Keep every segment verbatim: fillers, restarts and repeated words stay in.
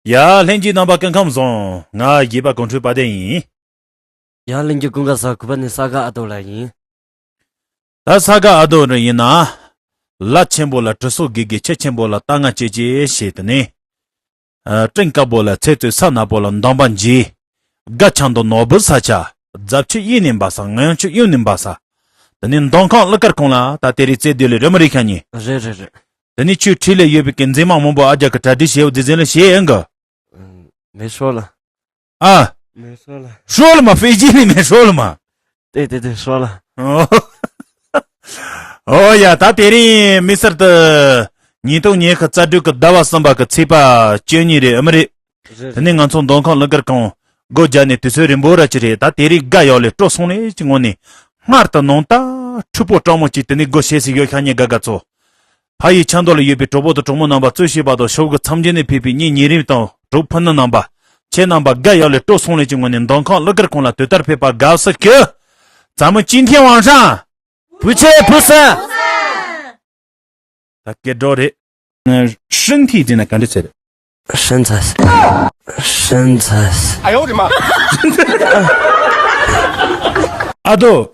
ཡ། ལྷན་རྒྱས་རྣམ་པ་སྐུ་ཁམས་བཟང་། ང་དགྱེས་པ་གོང་ཁྲོས་དཔལ་ལྡན་ཡིན། ཡ། ལྷན་རྒྱས་སྐུ་ཁམས་བཟང་། གུས་པ་ནི་ས་ག་ཨ་དོ་ལགས་ཡིན། ད་ས་ག་ཨ་དོ་རེ་ཡིན་ན། ལ་ཆེན་པོ་ལ་དྲི་སོགས་དགེ་དགེ། ཆེ་ཆེན་པོ་ལ་ལྟ་ང་ཅེ་ཅེ་ཞེས་དེ་ནས། ཨ། སྤྲིན་དཀར་པོ་ལ་ཚེ་བཙོད། ས་ནག་པོ་ལ་འདམ་པ་འཇིག་དགའ་ཆང་དང་ནོར་བུ་ས་ཆ། རྫབ་ཆུ་གཡས་ནས་འབབ་ས། ངང་ཆུ་གཡོན་ནས་འབབ་ས། དེ་ནས་མདོ་ཁམས་ཀླུ་དཀར་ཁོངས་ལ་ད་དེ་རིང་རྩེ་དེ་ལས་རི་མི་རིགས་ཤ་ཉེ། རེད་རེད་རེད། དེ་ནས་ཆུ་ཁྲིད་ལས་ཡོད་པའི་གི་མཛེས་མ་མང་པོ་ཨ་རྒྱ་གི་གྲ་སྒྲིག་བྱེད་འོ་དེ་ཟིན་ལ་བྱེད་ཡང་གི། ཨ། མེ་ཤོ་ལ། ཨ། མེ་ཤོ་ལ། ཤོ་ལ་མ་ཧྥེ་ཅི་ནི་མེ་ཤོ་ལ་མ། ཏེ་ཏེ་ཏེ་ཤོ་ལ། ཨོ། ཨོ་ཡ། ད་དེ་རིང་མི་སར་དུ་ཉིས་སྟོང་ཉི་ཤུ་རྩ་དྲུག་གི་ཟླ་བ་གསུམ་པ་གི་ཚེས་པ་བཅུ་གཉིས་རེད། ཨ་མི་རེད། རེད། དེ་ནས་ང་ཚོ་མདོ་ཁམས་ཀླུ་དཀར་ཁོངས་སྒོ་རྒྱག་ནས་དུས་ཚོད་རིང་པོ་ར་ཅི་རེད། ད་དེ་རིང་དགའ་ཡག་ལས་སྤྲོ་སོང་ལས་ཀྱི་ངོ་ནས་སྔར་དུ་ནང་ལྟར་འཁྲུག་པོ་སྤྲང་མོ་ཅིག་དེ་ནས་སྒོ་ཕྱེ་སྲིད་ཡོད་ཤ་ཉེ་དགའ་དགའ་ཚོ། ཕ་ཡི་ཆབ་མདོ་ལ་ཡོད་པའི་གྲོགས་པོ་དང་གྲོགས་མོ་རྣམ་པ་གཙོས་བྱས་པ་དང་ཕྱོགས་ཀྱི་མཚམས་སྦྱོར་ནས་ཕེབས་པའི་གཉེན་ཉེ་རིམ་དང་གྲོགས་ཕུ་ནུ་རྣམ་པ། ཁྱེད་རྣམ་པ་དགའ་ཡག་ལས་སྤྲོ་སོང་ལས་ཀྱི་ངོ་ནས་མདོ་ཁམས་ཀླུ་དཀར་ཁོངས་ལ་དུས་ལྟར་ཕེབས་པ་དགའ་བསུ་ཞུ། 咱们今天晚上 བུ་ཆེ་བུ་ས། ད་སྐད་སྒྲོག་རེད། ཨ། 身体 ཟེར་ན་ག་འདྲ་ཟེར། 身材། 身材། 哎呦我的妈！ ཨ་དོ།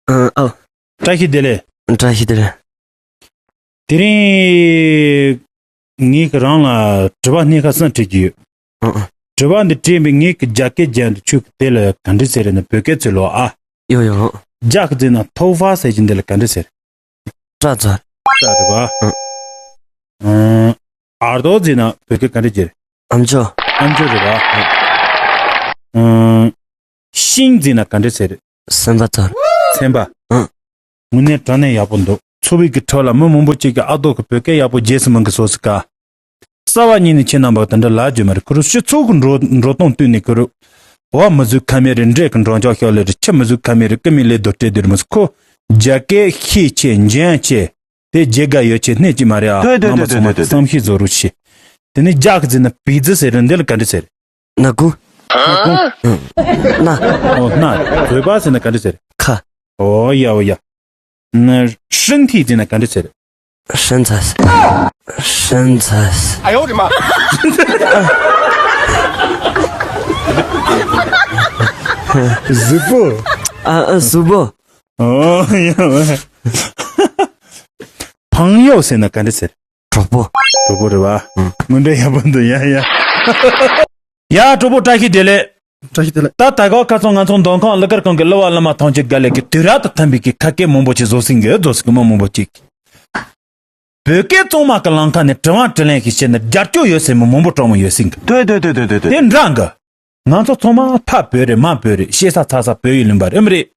ཨ། ཨ། བཀྲ་ཤིས་བདེ་ལེགས། བཀྲ་ཤིས་བདེ་ལེགས། དེ་རིང་ངས་ཀྱི་རང་ལ་དྲི་བ་སྣ་ཁ་གསུམ་དྲི་རྒྱུ་ཡོད། ཨ། ཨ། དྲི་བ་འདི་དྲིས་པའི་ངས་ཀྱི་རྒྱ་སྐད་རྒྱག་འདི་ཆུ་གི་དེ་ལ་ག་འདྲ་ཟེར་ན་བོད་སྐད་ཚུར་ལོག་ཨ། ཡོ་ཡོ། རྒྱ་གི་ཟེར་ན་ཐོ་ཧྥ་ཟེར་གྱི་འདི་ལ་ག་འདྲ་ཟེར། ཏྲ་ཙར། ཏྲ་རེད་པ། ཨ། ཨ། ཨར་རྡོ་ཟེར་ན་བོད་སྐད་ག་འདྲ་ཟེར། ཨམ་ཅོག་ཨམ་ཅོག་རེད་པ། ཨ། ཤིང་ཟེར་ན་ག་འདྲ་ཟེར། སེམས་པ་ཙར། སེམས་པ། ཨ། དངོས་གནས་དྲང་གནས་ཡག་པོ་འདུག་འཚོ་བའི་གི་ཁྲོད་ལ་མི་མང་པོ་ཅིག་གིས་ཨ་རྡོ་གི་བོད་སྐད་ཡག་པོ་བརྗེད་སོང་མིན་གི་སོ་སི་ཀ། རྩ་བ་ཉིད་ནས་ཁྱེད་རྣམ་པ་དེ་འདྲ་ལབ་རྒྱུ་མ་རེད། ཁུ་རུ་སྤྱི་ཚོགས་ཀྱི་འགྲོ་འགྲོ་སྟངས་བསྟུན་ནས་ཁུ་རུ། བ་མི་བཟོད་ཁ་མེད་རེད། འབྲས་ཀྱི་འགྲོ་འཇོག་ཤོག་ལེ་རེད། ཁྱི་མི་བཟོད་ཁ་མེད་རེད། ཀི་མི་ལེ་རྡོ་སྤྲད་དེ་རེད་མི་ཟེར། ཁོ་རྒྱ་སྐད་ཤེས་ཆེ་འཇོན་ཆེ། དེ་རྒྱལ་དགའ་ཡོད་ཆེ་སྣེ་གཅིག་མ་རེད་ཨ། དོ་དོ་རྣམ་པ་དོ་ཚང་མ་དོ་དོ། བསམ་ཤེས་བཟོ་རོགས་བྱེད། དེ་ནས་རྒྱ་གི་ཟེར་ན་བི་ཛི་ཟེར་རེད། འདི་ལ་ག་འདྲ་ཟེར། སྣ་ཁུང་། སྣ་ཁུང་། སྣ། ཨོ་སྣ། བཟོད་པ་ཟེར་ན་ག་འདྲ་ཟེར། ཁ། ཨོ་ཡ་ཨོ་ཡ། ན། 身体 ཟེར་ན་ག་འདྲ་ཟེར། 身材། 身材། 哎呦我的妈！ གཟུགས་པོ། ཨ་ཨ་གཟུགས་པོ། ཨོ་ཡ། ཕང་ཡོ་ཟེར་ན་ག་འདྲ་ཟེར། གྲོགས་པོ། གྲོགས་པོ་རེད་པ། ཨང་། དངོས་འབྲེལ་ཡག་པོ་འདུག་ཡ་ཡ། ཡ་གྲོགས་པོ་བཀྲ་ཤིས་བདེ་ལེགས། བཀྲ་ཤིས་བདེ་ལེགས། ད་ད་ག་ཁ་སང་ང་ཚོ་མདོ་ཁམས་ཀླུ་དཀར་ཁང་གི་གླུ་བ་གླུ་མ་ཐམས་ཅད་དགའ་ལས་ཀྱི་དུས་རབས་དང་མཐུན་པའི་གི་ཁ་སྐད་མང་པོ་ཅིག་བཟོ་ཟིན་གི་བཟོ་ཟིན་གི་མི་མང་པོ་ཅིག་བོད་སྐད་གཙང་མ་གི་ལམ་ཁ་ནས་དྲི་བ་དྲིས་ལན་ཞིག་བྱས་ན་རྒྱབ་སྐྱོར་ཡོད་ཟེར་མི་མང་པོ་གྲོགས་མོ་ཡོད་ཟིན་གི་དོ་དོ་དོ་དོ་དོ་དོ། དེ་འདྲ་གི། ང་ཚོ་ཚང་མ་ཕ་བོད་རེད། མ་བོད་རེད། ཤེས་ས་ཚ་ས་བོད་ཡིག་ལོན་པ་རེད། ཨེ་མ་རེད།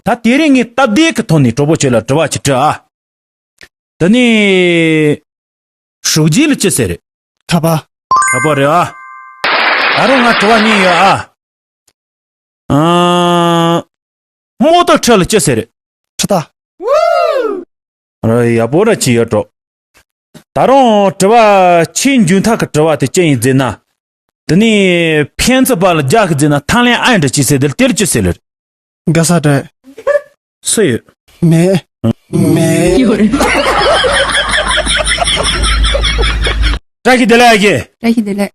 ད་དེ་རིང་ངས་སྟབས་བདེ་གི་ཐོག་ནས་གྲོགས་པོ་ཁྱོད་ལ་དྲི་བ་ཅིག་དྲི་ཨ། དེ་ནས། 手机 ལ་ཅི་ཟེར་རེད། ཁ་པར། ཁ་པར་རེད་ཨ། ད་རུང་ང་དྲི་བ་གཉིས་ཡོད་ཨ། ཨ། མོ་ཏོ་ཁྲི་ལ་ཅི་ཟེར་རེད། ཁྲི་ཐག་ར་ཡག་པོ་ར་ཅི་ཡོད་འགྲོ། ད་རུང་དྲི་བ་ཆེས་མཇུག་མཐའ་གི་དྲི་བ་དེ་ཅི་ཡིན་ཟེར་ན། དེ་ནས་ཕན་ཚུན་བར་ལ་རྒྱ་གི་ཟེར་ན་ཐང་ལན་ཨན་འདྲ་ཅི་ཟེར་དེ་ལ་དེ་ལ་ཅི་ཟེར་ལེར། ག་ས་དྲན། སུ་ཡོད། མེད། མེད། བཀྲ་ཤིས་བདེ་ལེགས་ཨ་ཁེ། བཀྲ་ཤིས་བདེ་ལེགས།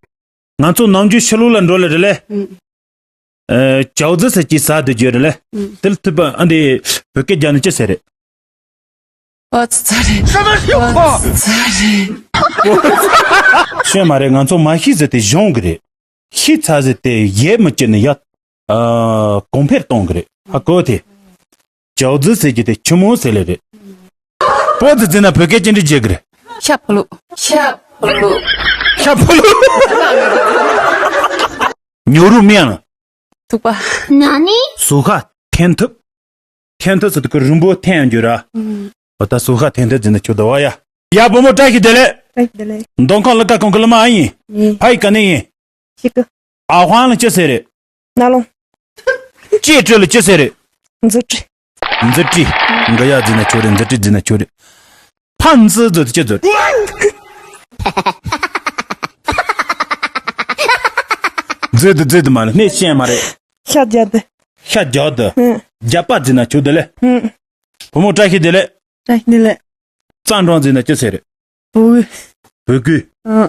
ང་ཚོ་ནམ་རྒྱུན་ཕྱི་ལོགས་ལ་འགྲོ་ལེ་རེད་ལེ། ཨུ། ཨ། 饺子 ཟེར་གྱི་ཟ་འདོད་རྒྱུ་རེད་ལེ། ཨུ། དེ་ལ་ཐུབ་པ་ཨ་འདི་བོད་སྐད་རྒྱག་ནས་ཅི་ཟེར་རེད། ཨོ་ཙི་ཙི་རེད། ཨོ་ཙི་ཙི་རེད། ཤོད་མ་རེད། ང་ཚོ་མ་ཤི་ཟེར་ཏེ་གཞུང་གི་རེད། ཤི་ཚ་ཟེར་ཏེ་ཡས་མི་སྐྱིད་ནི་ཡ། ཨ། གོང་འཕེལ་གཏོང་གི་རེད། ཧ་གོ་དེ། 饺子 ཟེར་གྱི་དེ་ཆི་མོ་ཟེར་ལེ་རེད། པོ་ཙི་ཙི་ན་བོད་སྐད་ཅི་འདྲ་བརྗེ་གི་རེད། ཤ་ཕོ་ལུ། ཤ་ཕོ་ལུ། ཤ་ཕོ་ལུ། 牛肉面 ལ། ཐུག་པ། ན་ནི། སོ་ཤ་འཐེན་ཐུབ། འཐེན་ཐུབ་ཟེར་དུས་ཀྱི་རིང་པོ་འཐེན་ཡང་འགྱུར་ར། ཨུམ། འོ་ད་སོ་ཤ་འཐེན་ཐུབ་ཟེར་ན་ཆོག་ད་བ་ཡ། ཡ་བུ་མོ་བཀྲ་ཤིས་བདེ་ལེགས། བཀྲ་ཤིས་བདེ་ལེགས། མདོ་ཁམས་ཀླུ་དཀར་ཁང་གི་གླུ་མ་ཨ་ཡིན། ཡིན། ཕ་ཡི་ག་ནས་ཡིན། ཤི་ཀི། ཨ་ཧོང་ལ་ཅི་ཟེར་རེད། ན་ལོང་། ཅེ་ཀྲི་ལ་ཅི་ཟེར་རེད། མཛུབ་ཀྲི། མཛུབ་ཀྲི། འགའ་ཡ་ཟེར་ན་ཆོག་རེད། མཛུབ་ཀྲི་ཟེར་ན་ཆོག་རེད། ཕ་མཛུ་ཟེར་དུས་ཅི་ཟེར། མཛུ་དུ་མཛུ་དུ་མ་ལ་སྣེ་ཤན་མ་རེད། ཤ་རྒྱག་དུ། ཤ་རྒྱག་དུ། ཧུམ། རྒྱག་པ་ཟེར་ན་ཆོག་དེ་ལེ། ཧུམ། བུ་མོ་བཀྲ་ཤིས་བདེ་ལེགས། བཀྲ་ཤིས་བདེ་ལེགས། གཙང་སྦྲ་ཟེར་ན་ཅི་ཟེར་རེད། བུ་གུ། བུ་གུ། ཨང་།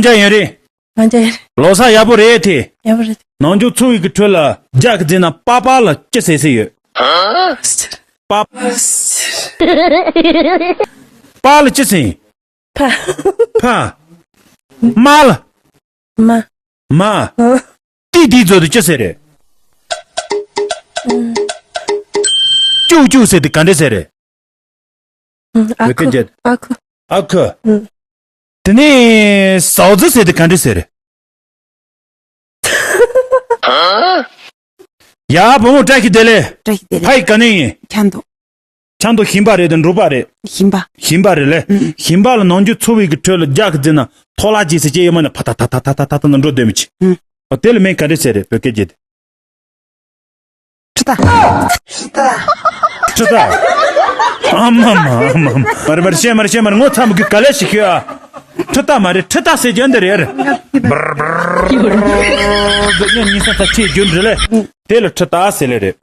ལྷན་རྒྱས་ཡོད་རེད། ལྷན་རྒྱས་ཡོད་རེད། ལོ་གསར་ཡག་པོ་རེད་དེ། ཡག་པོ་རེད། ནམ་རྒྱུན་འཚོ་བའི་གི་ཁྲོད་ལ་རྒྱག་གི་འཛིན་ན་པ་པ་ལ་ཅི་ཟེར་ཟེར་ཡོད། པ། པ་ལ་ཅི་ཟེར། ཕ། ཕ། མ་ལ། མ། མ། ཨ། ཏི་དེའི་མཛོད་དུ་ཅི་ཟེར་རེད། ཨུམ། ཅུག་ཅུག་ཟེར་དེ་ག་འདྲ་ཟེར་རེད། ཨུམ། ཨ་ཁུ། བོད་སྐད་རྒྱལ། ཨ་ཁུ། ཨ་ཁུ། ཨུམ། དེ་ནས་ཟའོ་ཙི་ཟེར་དེ་ག་འདྲ་ཟེར་རེད། ཡ་བུ་མོ་བཀྲ་ཤིས་བདེ་ལེགས། བཀྲ་ཤིས་བདེ་ལེགས། ཕ་ཡི་ག་ནས་ཡིན། ཁྱམས་དུ། ཁྱམས་དུ་ཞིང་པ་རེད་དེ་འབྲོག་པ་རེད། ཞིང་པ། ཞིང་པ་རེད་ལེ། ཨུམ། ཞིང་པ་ལ་ནམ་རྒྱུན་འཚོ་བའི་གི་ཁྲོད་ལ་རྒྱག་གི་འཛིན་ན་ཐོ་ལ་ཅི་ཟེར་ཅེ་ཡོད་མ་ན་ཕ་ཐ་ཐ་ཐ་ཐ་ཐ་ཐ་ན་འགྲོ་སྡོད་མི་ཅི། ཨུམ། ཨོ་དེ་ལ་མིང་ག་འདྲ་ཟེར་རེད་བོད་སྐད་རྒྱལ་དེ། ཁྲི་ཐག་ཁྲི་ཐག་ཨ་མ་མ་ཨ་མ་མ། མ་རེད་མ་རེད། བཤད་མ་རེད། བཤད་མ་རེད། ངོ་ཚ་མི་དགོས། ག་ལེ་ཞིག་ཤོད་ཨ། ཁྲི་ཐག་མ་རེད། ཁྲི་ཐག་ཟེར་རྒྱུ་འདི་རེད། འདི་ཉིན་ཉིན་སང་ད་ཁྱེད་རྒྱུ་འདྲི་ལེ། དེ་ལ་ཁྲི་ཐག་ཟེར་ལེ་རེད།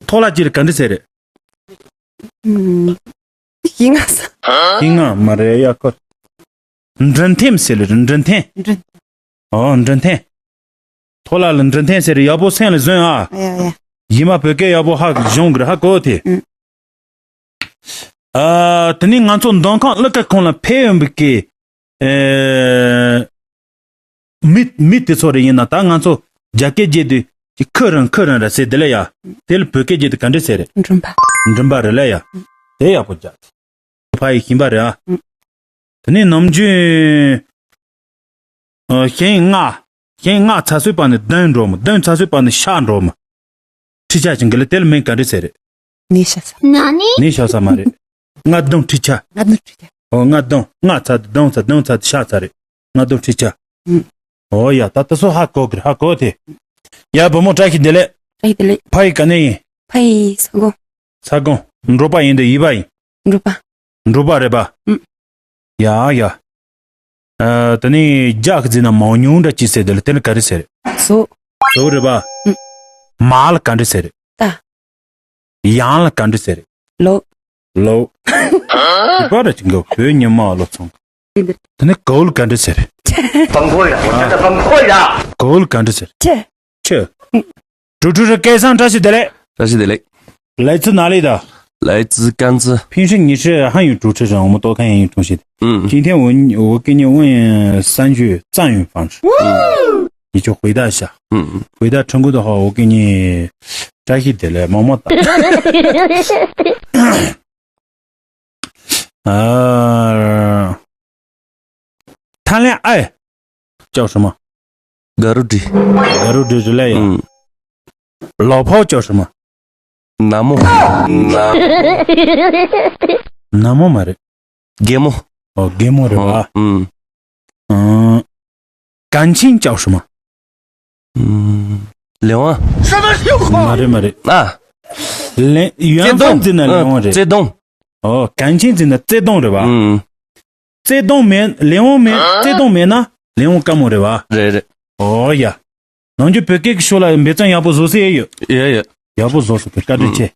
ཐོག་ལ་ཅི་ལ་ག་འདྲི་ཟེར་རེད། ཨུམ། ཡིན་ང་ས། ཡིན་ང་མ་རེད་ཡ་ཁོ། འདྲེན་ཐེམ་ཟེར་ལེ་རེད། འདྲེན་ཐེམ། འདྲེན། ཨོ་འདྲེན་ཐེམ། ཐོག་ལ་ལ་འདྲེན་ཐེམ་ཟེར་རེད། ཡག་པོ་སེམས་ལ་ཟོན་ཨ། ཡ་ཡ། ཡིན་མ་བོད་སྐད་ཡག་པོ་ཧ་གཞུང་གི་ཧ་གོ་དེ། ཨུམ། ཨ། དེ་ནས་ང་ཚོ་མདོ་ཁམས་ཀླུ་མཁར་ཁོངས་ལ་ཕེབས་ཡོང་བའི་གི། ཨེ། མི་མི་དེ་ཚོ་རེ་ཡིན་ན་ད་ང་ཚོ་རྒྱ་སྐད་བརྗེད་དུས་ཁི་རང་ཁི་རང་ར་ཟེར་དེ་ལ་ཡ། དེ་ལ་བོད་སྐད་བརྗེད་དུས་ག་འདྲ་ཟེར་རེད། མགྲིན་པ། མགྲིན་པ་རེད་ལ་ཡ། དེ་ཡག་པོ་རྒྱག་ཕ་ཡི་ཤིང་པ་རེད་ཨ། དེ་ནས་ནམ་རྒྱུན། ཨ། ཤིང་ལྔ། ཤིང་ལྔ་ཚ་སོས་པ་ནི་གདོན་འགྲོ་མོ། གདོན་ཚ་སོས་པ་ནི་ཤ་འགྲོ་མོ། ཁྲི་ཆ་ཅིང་གི་ལ་དེ་ལ་མིང་ག་འདྲ་ཟེར་རེད། ནི་ཤ་ས། ན་ནི། ནི་ཤ་ས་མ་རེད། ལྔ་གདོན་ཁྲི་ཆ། ལྔ་གདོན་ཁྲི་ཆ། ཨོ་ལྔ་གདོན། ལྔ་ཚ་དེ་གདོན་ཚ། གདོན་ཚ་དེ་ཤ་ཚ་རེད། ལྔ་གདོན་ཁྲི་ཆ། ཨུམ། ཨོ་ཡ་ད་ད་སོ་ཧ་གོ་གི་རེད། ཧ་གོ་དེ། ཡ་བུ་མོ་བཀྲ་ཤིས་བདེ་ལེགས། བཀྲ་ཤིས་བདེ་ལེགས། ཕ་ཡི་ག་ནས་ཡིན། ཕ་ཡི་ས་གོ། ས་གོ། འབྲོག་པ་ཡིན་དུས་ཡིན་པ་ཡིན། འབྲོག་པ། འབྲོག་པ་རེད་པ། ཨུམ། ཡ་ཡ། ཨ། དེ་ནས་རྒྱ་གི་ཟེར་ན་མང་ཉུང་འདྲ་ཅི་ཟེར་དེ་ལ་དེ་ལ་ག་རེ་ཟེར། ཟོ། ཟོ་རེད་པ། ཨུམ། མ་ལ་ག་འདྲ་ཟེར། ད། ཡང་ལ་ག་འདྲ་ཟེར། ལོ། ལོ། ཅི་པ་ར་ཅི་འགོ་བོད་ཉི་མ་ལོ་ཚོང་། དེ་ནས་གོ་ལ་ག་འདྲ་ཟེར། བང་ཁོ་ཡ། བང་ཁོ་ཡ། གོ་ལ་ག་འདྲ་ཟེར། ཆེ། ཆེ། 主持人 སྐལ་བཟང་བཀྲ་ཤིས་བདེ་ལེགས། 大家好。来自哪里的？来自甘孜。平时你是汉语主持人，我们多看英语同学。嗯。今天我我给你问三句藏语方式，嗯。你就回答一下。嗯。回答成功的话，我给你扎西德勒么么哒。啊，谈恋爱叫什么？ དགའ་རོགས་འདྲི། དགའ་རོགས་འདྲི་རེད་ལ་ཡ། ཨུམ། 老婆叫什么？ ན་མོ། ན་མོ་མ་རེད། རྒན་མོ། ཨོ་རྒན་མོ་རེད་པ། ཨུམ། ཨང་། 感情叫什么？ ཨུམ། 恋爱། མ་རེད་མ་རེད། ཨ། ལེན་ཡོན་ཧྥང་ཙི་ན་ལེན་ཝང་རེད། བརྩེ་དུང་། ཨོ་感情ཙི་ན་བརྩེ་དུང་རེད་པ། ཨུམ། བརྩེ་དུང་མེད། ལེན་ཝང་མེད། བརྩེ་དུང་མེད་ན་ལེན་ཝང་དཀའ་མོ་རེད་པ། རེད་རེད། ཨོ་ཡ། ནམ་རྒྱུན་བོད་སྐད་ཀྱི་ཤོག་ལ་འབད་བརྩོན་ཡག་པོ་བཟོ་སྲིད་ཡོད། ཡོད་ཡོད། ཡག་པོ་བཟོ་སྲིད་པའི་བཀའ་དྲིན་ཆེ།